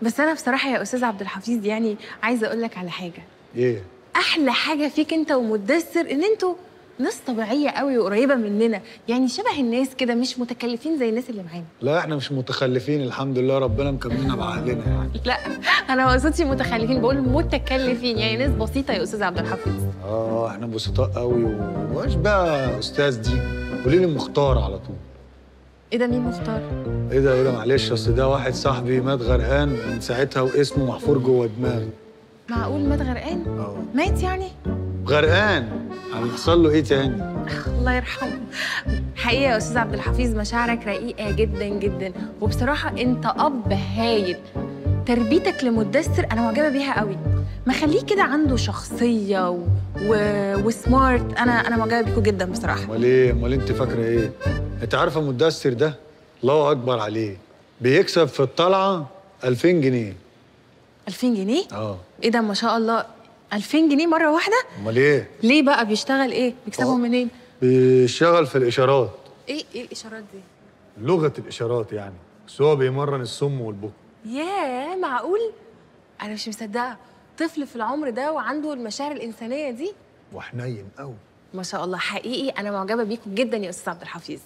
بس انا بصراحة يا استاذ عبد الحفيظ يعني عايزه اقول لك على حاجة. ايه؟ احلى حاجة فيك انت ومدثر ان انتوا ناس طبيعية قوي وقريبه مننا، يعني شبه الناس كده، مش متكلفين زي الناس اللي معانا. لا احنا مش متخلفين الحمد لله، ربنا مكملنا بعقلنا يعني. لا انا ما اقصدش متخلفين، بقول متكلفين، يعني ناس بسيطة يا استاذ عبد الحفيظ. اه احنا بسطاء قوي. ومش بقى استاذ دي، قولي لي مختار على طول. ايه ده؟ مين مختار؟ ايه ده ايه ده؟ معلش اصل ده واحد صاحبي مات غرقان من ساعتها واسمه محفور جوه دماغي. معقول مات غرقان؟ اه. مات يعني؟ غرقان، هيحصل له ايه تاني؟ الله يرحمه. حقيقة يا استاذ عبد الحفيظ مشاعرك رقيقه جدا جدا، وبصراحة انت اب هايل. تربيتك لمدثر انا معجبه بيها قوي، مخليه كده عنده شخصية و smart. انا معجبه بيكوا جدا بصراحة. امال ايه؟ امال انت فاكره ايه؟ انت عارفه مدثر ده الله اكبر عليه، بيكسب في الطلعة 2000 جنيه. 2000 جنيه؟ اه. ايه ده ما شاء الله، 2000 جنيه مرة واحدة؟ امال ايه؟ ليه بقى؟ بيشتغل ايه؟ بيكسبهم منين؟ بيشتغل في الاشارات. ايه ايه الاشارات دي؟ لغة الاشارات يعني، بس هو بيمرن السم والبكم. ياه معقول؟ انا مش مصدقه، طفل في العمر ده وعنده المشاعر الانسانية دي؟ وحنين قوي ما شاء الله. حقيقي انا معجبه بيكم جدا يا استاذ عبد الحفيظ.